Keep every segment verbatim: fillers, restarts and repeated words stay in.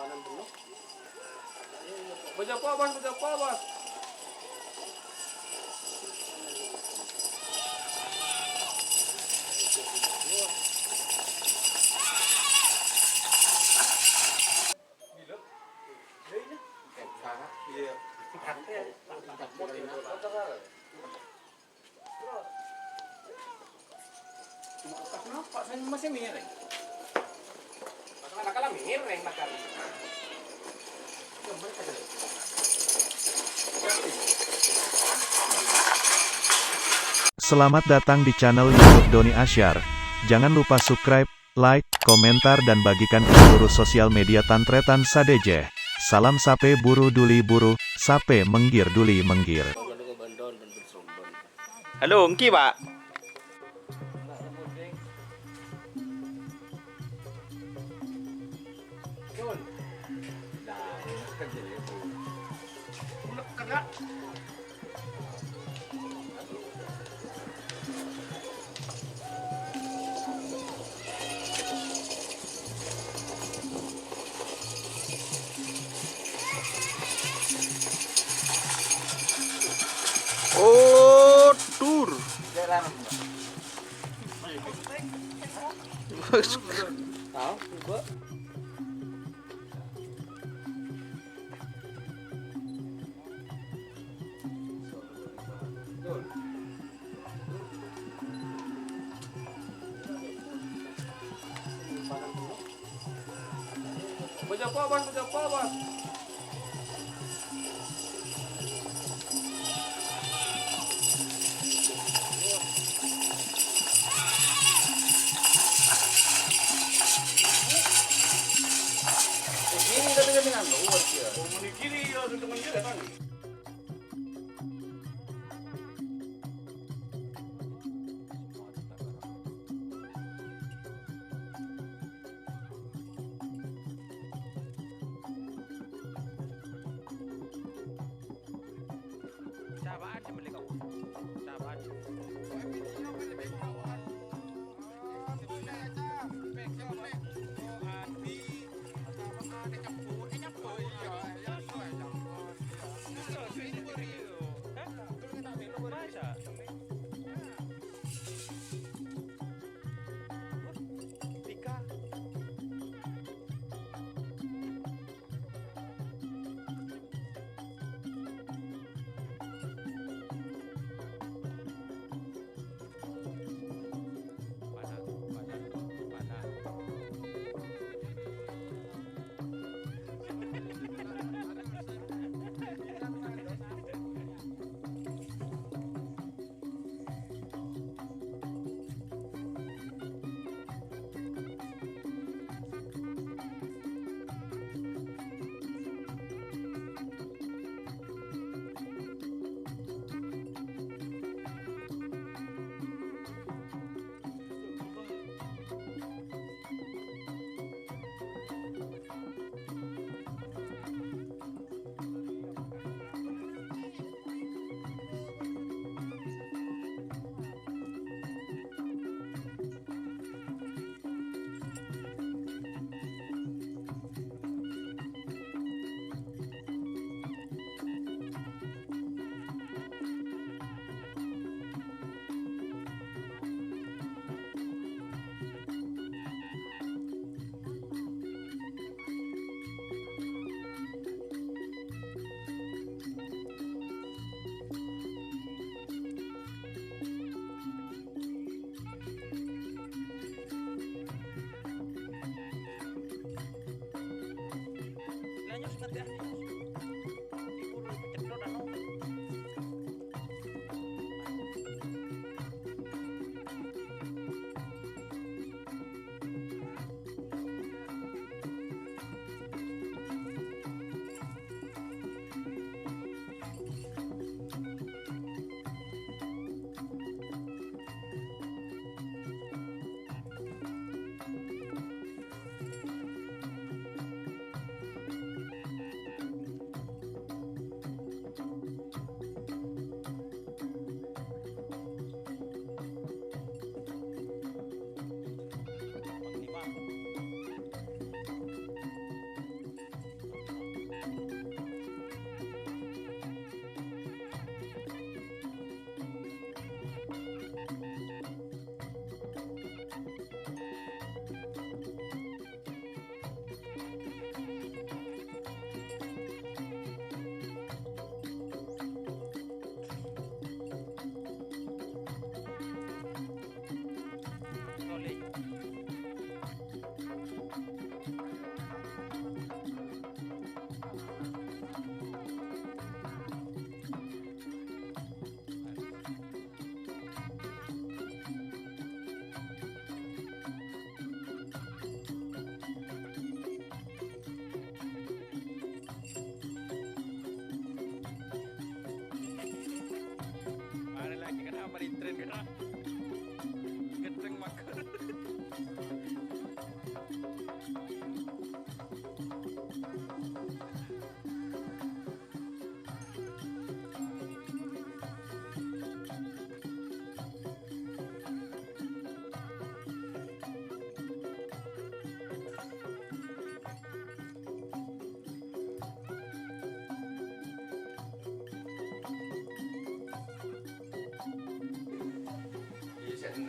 Bâjâ apa, Bos? Bâjâ apa, Bos? Kenapa saya masih miring? Masalah miring, makan. Selamat datang di channel YouTube Doni Asyar. Jangan lupa subscribe, like, komentar, dan bagikan ke seluruh sosial media tan-tarètan sadhâjâ. Salam sapè buru duli buru, sapè mèngghir duli mèngghir. Halo, èngghi, Pak. Oh, dur. Bâjâ apa, Bos? Bâjâ apa, Bos? Ini tapi kan dengan luar dia. Komunikasi ya, teman-teman dia datang.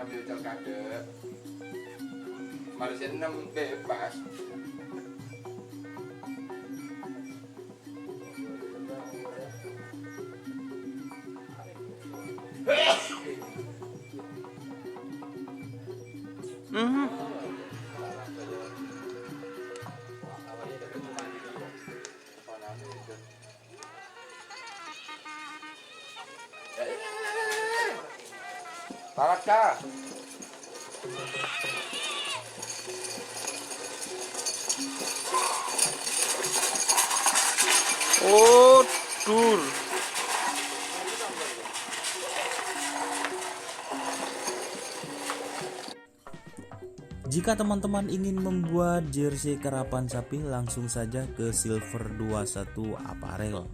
Ambil coklat. Mari sih enam bebas. Mhm. Taraka. Oh, dur. Jika teman-teman ingin membuat jersey karapan sapi, langsung saja ke Silver dua satu Apparel.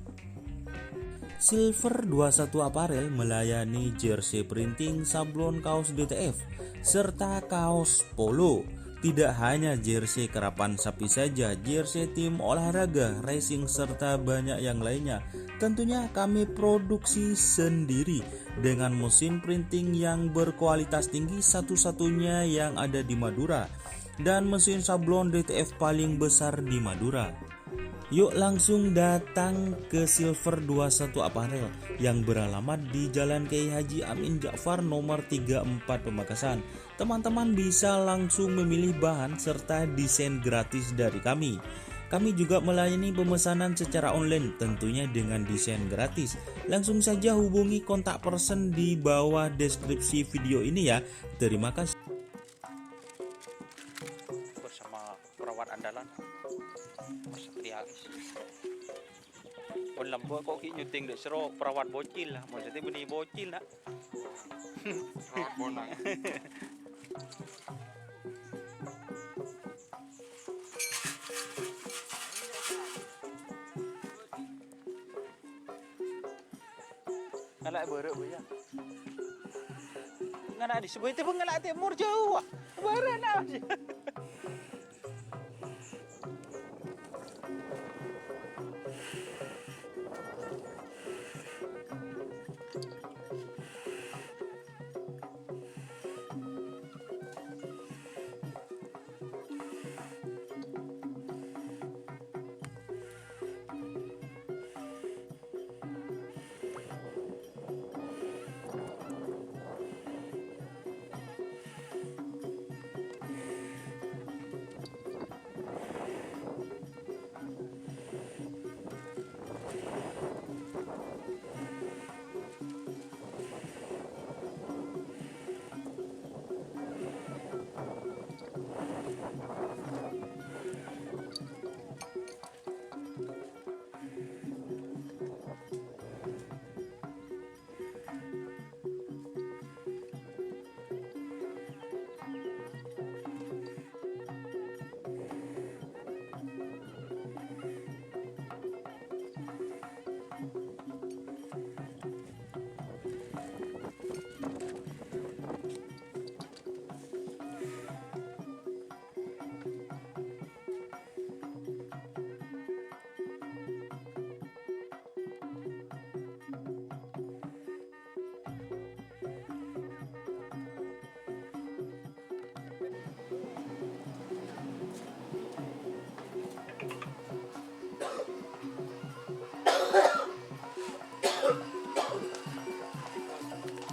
Silver dua satu Apparel melayani jersey printing, sablon, kaos D T F, serta kaos polo. Tidak hanya jersey karapan sapi saja, jersey tim olahraga, racing, serta banyak yang lainnya. Tentunya kami produksi sendiri dengan mesin printing yang berkualitas tinggi, satu-satunya yang ada di Madura, dan mesin sablon D T F paling besar di Madura. Yuk langsung datang ke Silver dua satu Apparel yang beralamat di Jalan Kiai Haji Amin Ja'far nomor tiga empat Pamekasan. Teman-teman bisa langsung memilih bahan serta desain gratis dari kami. Kami juga melayani pemesanan secara online, tentunya dengan desain gratis. Langsung saja hubungi kontak person di bawah deskripsi video ini ya. Terima kasih. Bersama perawat andalan, Mas Satria. Pon lembo' ko' ghi' nyuting dek sero perawat bocil lah, maksudnya bini bocil nak. Perawat bonang. Ngala' bârâ', Bu, ya. Ngala' di sebuah itu, Bu, ngala' timur jauh, ah. Bârâ' na'.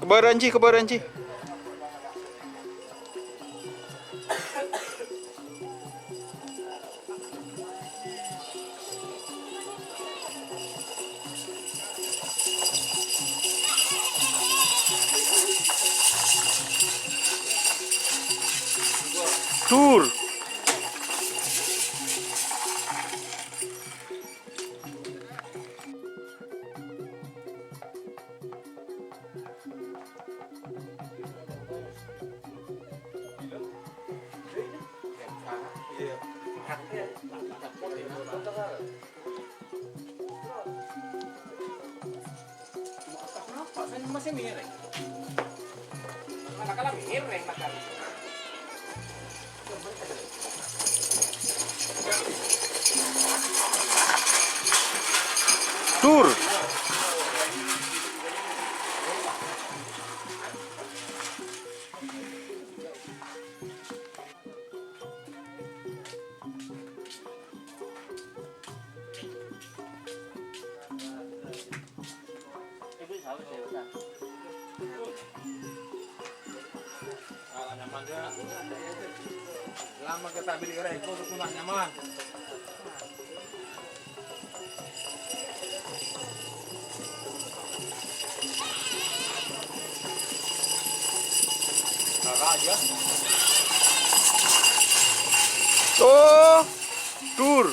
Kebârân, Ji, kebârân, Ji. Tur. Kenapa saya masih miring? Mana kalah miring makan? Tur. Lama kita beli reko tuh nggak nyaman. Kakak aja. Oh, dur.